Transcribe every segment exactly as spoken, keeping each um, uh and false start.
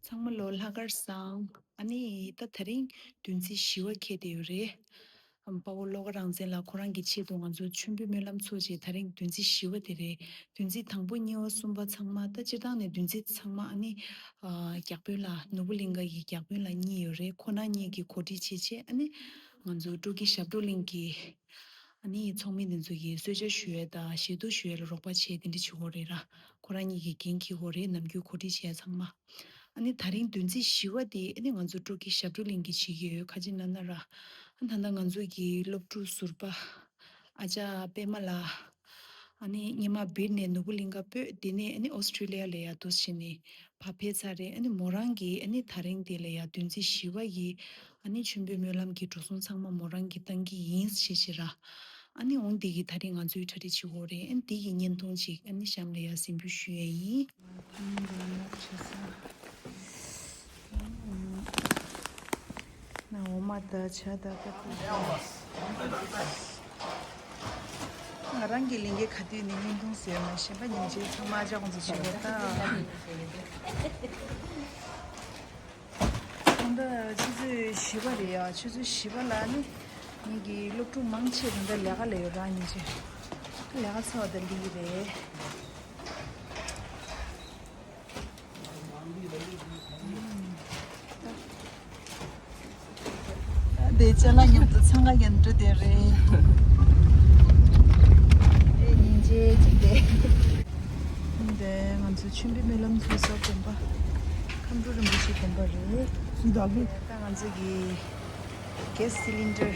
ཚང་མ་ལོ་ལྷག་དཀར་བཟང་། ཨ་ནི་ད་དེ་རིང་བདུན་ཚིགས་བཞི་པ་འཁེལ་བསྡད་ཡོད་རེད། ཨམ་དཔའ་བོ་བློ་དགའ་རང་བཙན་ལགས་ཁོ་རང་གི་ཆེད་དུ་ང་ཚོ་མཆོད་འབུལ་སྨོན་ལམ་ཚོགས་བྱས། དེ་རིང་བདུན་ཚིགས་བཞི་པ་དེ་རེད། བདུན་ཚིགས་དང་པོ་གཉིས་པ་གསུམ་པ་ཚང་མ། ད་སྤྱིར་བཏང་ནས་བདུན་ཚིགས་ཚང་མ་ཨ་ནི་ཨ་བརྒྱ་དཔོན་ལགས། ནོར་བུ་གླིང་ག་གི་བརྒྱ་དཔོན་ལགས་གཉིས་ཡོད་རེད། ཁོ་རང་གཉིས་ཀྱིས་གོ་སྒྲིག་བྱས་བྱས། ཨ་ནི་ང་ཚོ་སྤྲོ་སྐྱིད་ཞབས་བྲོ་གླིང་གི་ཨ་ནི་ཚོགས་མི་དེ་ཚོ་གིས་གསོལ་ཇ་ཞུ་ཡས་དང་ཞལ་ཏོག་ཞུ་ཡས་ལ་རོགས་པ་བྱས། དེ་འདྲ་བྱེད་ཀྱི་ཡོད་རེད་ར། ཁོ་རང་གཉིས་ཀྱིས་འགན་འཁྱེར་ཀྱི་ཡོད་རེད། ནམ་རྒྱུན་གོ་སྒྲིག་བྱས་ཚང་མ། ཨ་ནི་དེ་རིང་བདུན་ཚིགས་བཞི་པ་དེ་ཨ་ནི་ང་ཚོ་སྤྲོ་སྐྱིད་ཞབས་བྲོ་གླིང་གིས་བྱེད་ཀྱི་ཡོད། ཁ་ཅིག་ན་ན་ར། ཨ་ད་ལྟ་ང་ཚོ་གི་སློབ་ཕྲུག་ཟུར་པ་ཨ་ཅག་པད་མ་ལགས། ཨ་ནི་སྔོན་མ་སྦིར་ནས་ནོར་བུ་གླིང་ག་སྤོས། དེ་ནས་ཨ་ནི་ཨོ་སི་ཀྲི་ལི་ཡ་ལ་ཡ་འདུག་སེ་བྱས་ནས་ཕར་ཕེབས་ཚར་རེད། ཨ་ནི་མོ་རང་གིས་ཨ་ནི་དེ་རིང་དེ་ལ་ཡ་བདུན་ཚིགས་བཞི་པ་ཡི་ཨ་ནི་མཆོད་འབུལ་སྨོན་ལམ་གྱི་འགྲོ་སོང་ཚང་མ་མོ་རང་གིས་བཏང་གི་ཡིན་ཞེས་བྱས་ར། ཨ་ནི་འོང་འདི་གི་དེ་རིང་ང་ཚོའི་གྲ་སྒྲིག་བྱེད་ཀྱི་ཡོད་རེད། ཨ་ནི་འདི་གི་བརྙན་ཐུང་ཅིག་ཨ་ནི་གཤམ་ལ་ཡ་གཟིགས་འབུལ་ཞུ་ཡས་ཡིན། ན་འོ་མ་དང་ཇ་དང་ཀ་ཏི། ང་རང་གི་ལས་འགན་ག་དུས་ནས་བརྙན་ཐུང་བཟོས་མ། གཞན་པ་ཉིན་བྱེད་ཚང་མ་ཨ་ཅག་ཁོང་ཚོ་བྱེད་པ་ད། ད་ལྟ་ཆུ་ཚོད་བཞི་པ་རེད་ཡ། ཆུ་ཚོད་བཞི་པ་ལ་ནི་ངེད་ཀྱི་སློབ་ཕྲུག་མང་ཆེ་ད་ལྟ་ལས་ཀ་ལ་ཡོད་ར། ཉིན་བྱེད་ལས་ཀ་ཚར་བ་དང་སླེབས་ཀྱི་རེད། དེ་ཅ་ལག་མཉམ་དུ་འཚང་ཁ་རྒྱག་འགྲོ་དེ་རེད། དེ་ཉིན་བྱེད་ཅིག་དེ། དེ་ང་ཚོ་མཆོད་འབུལ་སྨོན་ལམ་ཚོགས་ས་དགོན་པ་ཁམས་སྤྲུལ་རིན་པོ་ཆེ་དགོན་པ་རེད། ད་ང་ཚོ་གི་གེ་སི་སི་ལིན་ཌར།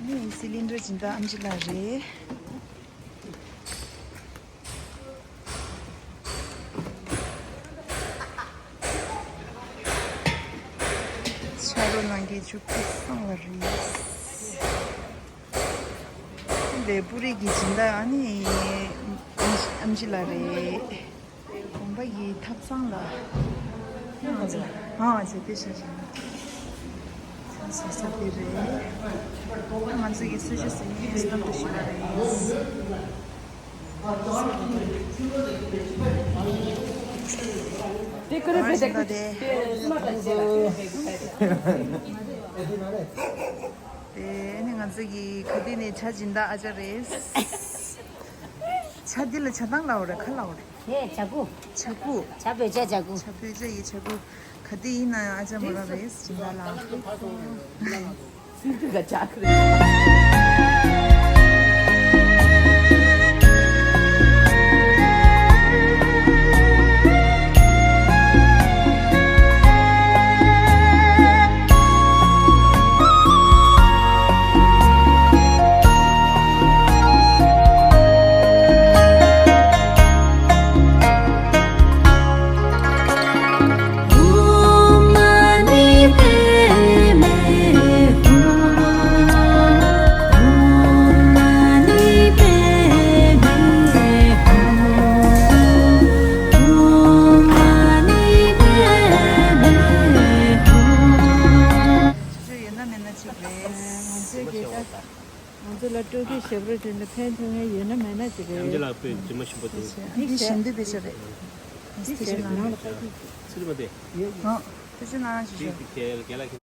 ནི་སི་ལིན་ཌར་སྦྱིན་བདག་ཨམ་ཆི་ལགས་རེད། ཆ་རོ་ནང་གི་ཆུ་ཁ་སང་བ་རེད། འདི་པུ་རིག་གི་སྦྱིན་བདག་ཨ་ནི་ཨམ་ཆི་ལགས་རེད། དགོན་པ་ཡི་ཐབ་ཚང་ལ། ཨ་ཅེ་དེ་ཤ་ཤ། ས་ས་ས་དེ་རེད། ང་ཚོ་ཡི་གསོལ་ཇ་ཟེར་ཡི་སྣམ་དུ་ཞུ་བ་རེད། དེ་ཀུ་རེ་བེ་དེ་ཀུ་དེ་སྨ་ད་ཅེ་ལ་ཀུ་རེ་བེ་ཀུ་ཧེ་རེད། དེ་ནི་ང་ཚོ་ཡི་ག་དེ་ནི་ཇ་སྦྱིན་བདག་ཨ་ཅག་རེད། ཇ་འདི་ལ་ཇ་དང་ལའོ་རེད། ཁ་ལའོ་རེད། དེ་ཇ་ཀུ། ཇ་ཀུ། ཇ་བོད་ཇ་ཇ་ཀུ། ཇ་བོད་ཇ་ཡི་ཇ་ཀུ། ག་དེ་ཡིན་ན་ཡང་ཨ་ཅག་མོ་རང་རེད། སྦྱིན་བདག་ལགས། སིར་དུ་ག་ཇ་ཀུ་རེད། ང་ཚོ་ལ་སྤྲོ་སྐྱིད་ཞབས་བྲོ་དེ་འདྲ་ཕན་ཐོགས་མཁན་ཡོད་ན་མེད་ན་ཅིག་རེད། ཡང་འདི་ལ་དཔེ་རྫུན་མ་ཞིམ་པོ་འདུག་འདི་ཞིམ་འདི་དཔེ་ཆ་རེད། ཚིག་ཆེ་ནང་ལ་ཚིག་ཆེ་ནང་ཞིག་ཞུ། ཅིག་གལ་གལ་ལ།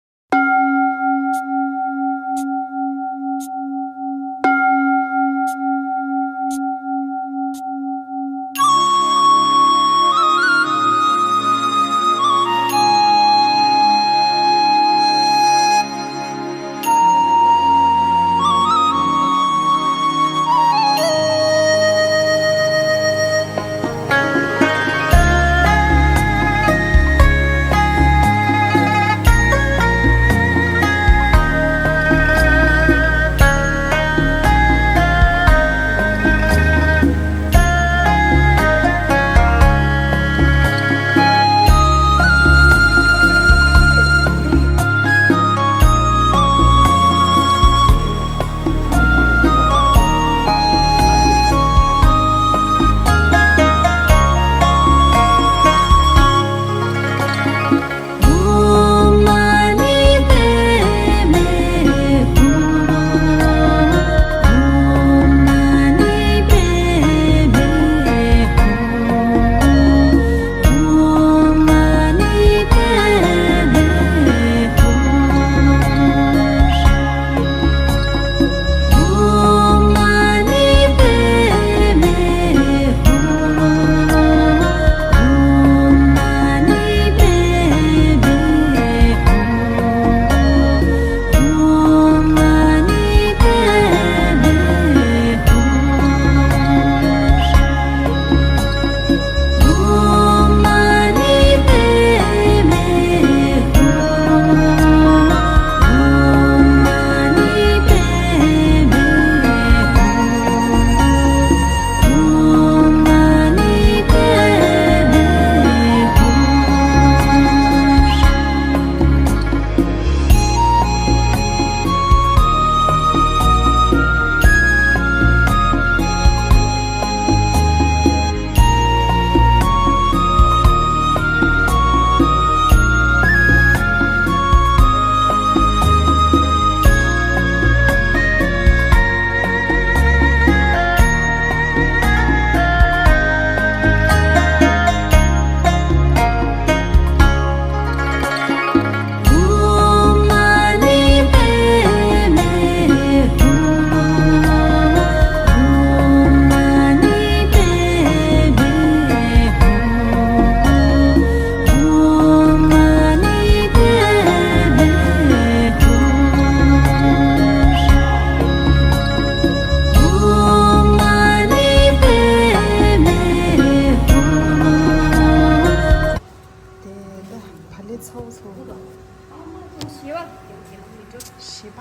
ཞེས་པ།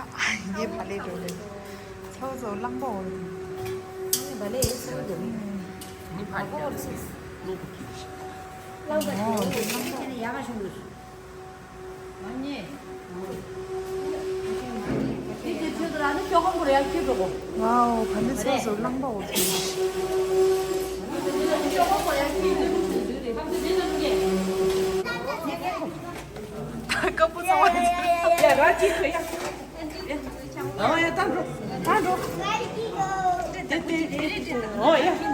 ངའི་བག་ལེབ་འགྲོ་ལེ། ཚ་བོ་ཚ་བོ་རླངས་པ་འོར། ཨ་ནི་བག་ལེབ་ཡེ་ཚ་བོ་འགྲོ་ལེ། ཨ་ཁོ་འོར་སོང་། རླངས་པ་འོར་སོང་། ཡ་ག་ཤུ་ལུས། མ་ཉེ། དེ་དེ་ཚོད་དུ་ར་ནི་ཤོག་ཁང་པུར་ཡར་ཁྱེར་འགྲོ་གོ། ཝའོ། བག་ལེབ་ཚ་བོ་ཚ་བོ་རླངས་པ་འོར་སོང་། ཤོག་ཁང་པུར་ཡར་ཁྱེར་འགྲོ་གོ། སྐམ་པོ་ཚ་བོ་ཡ་ར་ཅིག་ཁོ་ཡ། ཨོ་ཡ་ད་འགྲོ་ད་འགྲོ། ཨོ་ཡ།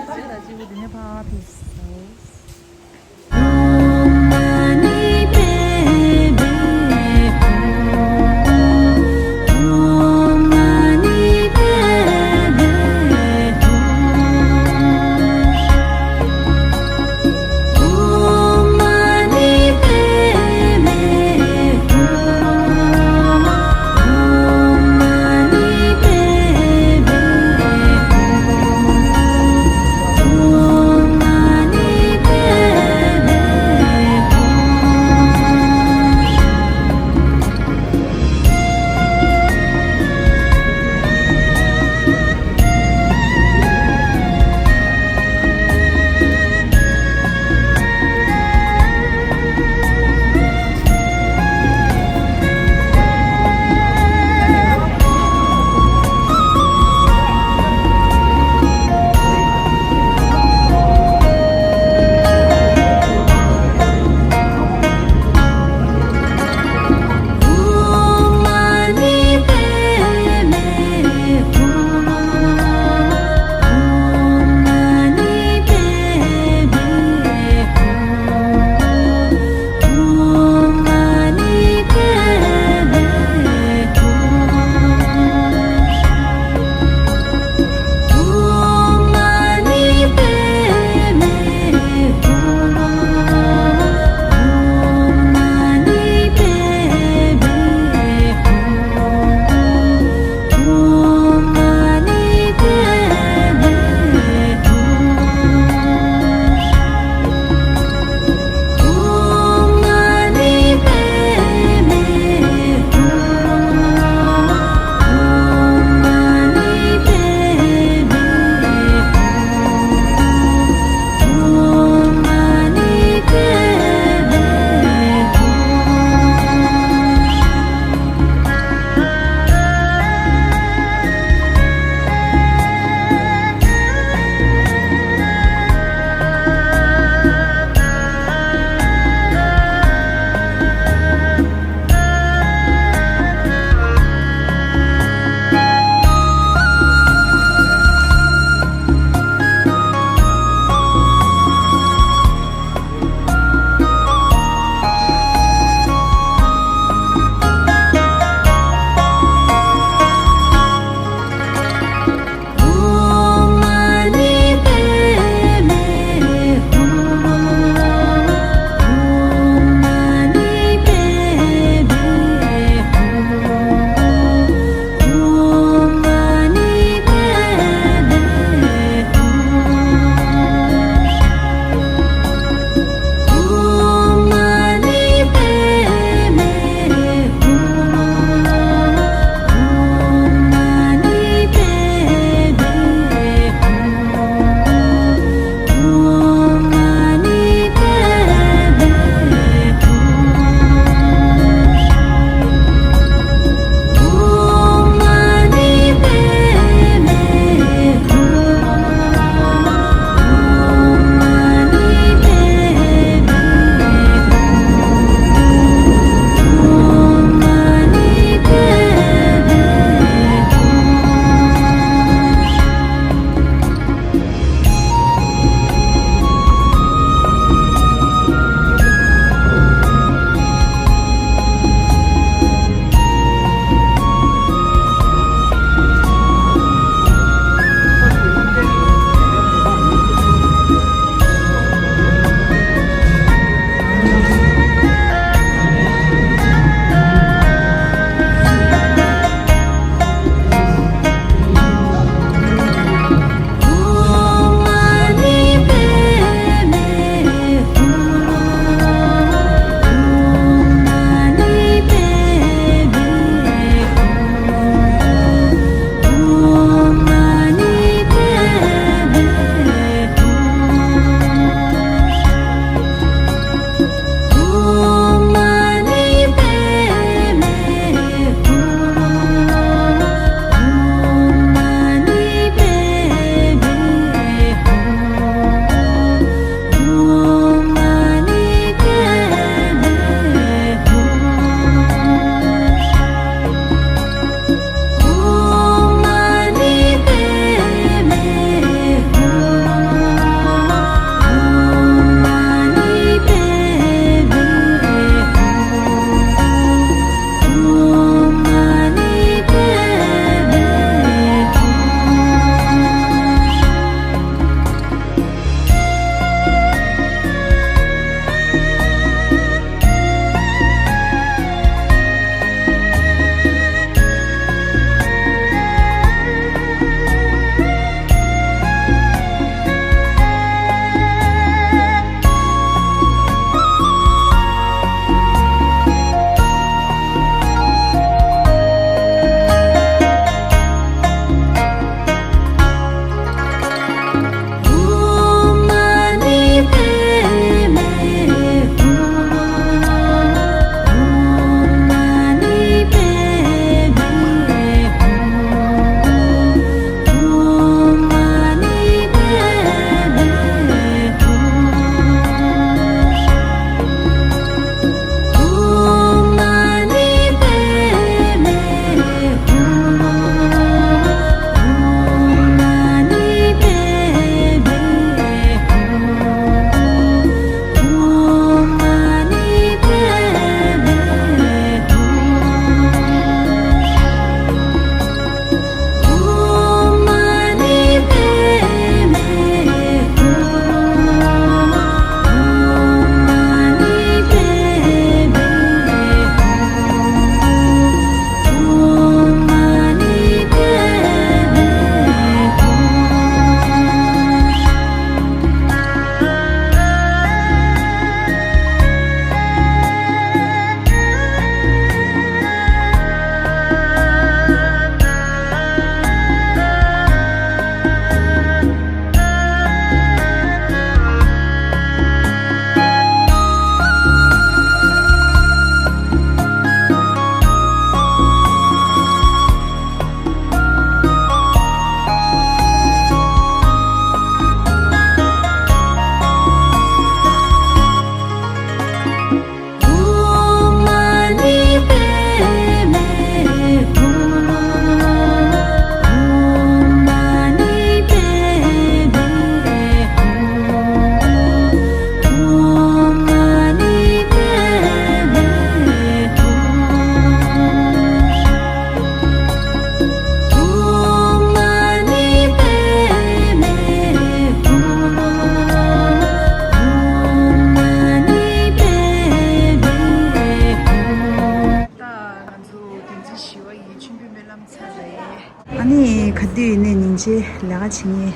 དེ་ནས་ཉིན་བྱེད་ལས་ཀ་བྱེད་མཁན་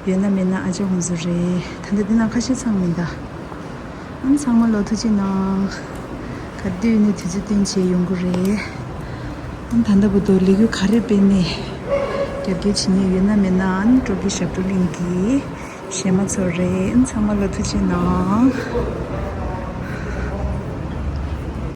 ཡོད་ན་མེད་ན་ཨ་ཅག་ཁོང་ཚོ་རེད། ད་ལྟ་འདི་ནང་ཁ་ཤས་ཚང་མིན་ད། ཨང་ཚང་མ་ལོ་ཐུགས་རྗེ་གནང་། ག་དུས་ནས་དུས་ཚོད་བཏོན་བྱས་ཡོང་གི་རེད། ཨང་ད་ལྟ་བུ་དུ་ལས་འགུལ་ག་རེ་སྤེལ་ནས་རྒྱབ་སྐྱོར་བྱེད་མཁན་ཡོད་ན་མེད་ན་ཨང་སྤྲོ་སྐྱིད་ཞབས་བྲོ་གླིང་གི་གཞས་མ་ཚོ་རེད། ཨང་ཚང་མ་ལོ་ཐུགས་རྗེ་གནང་།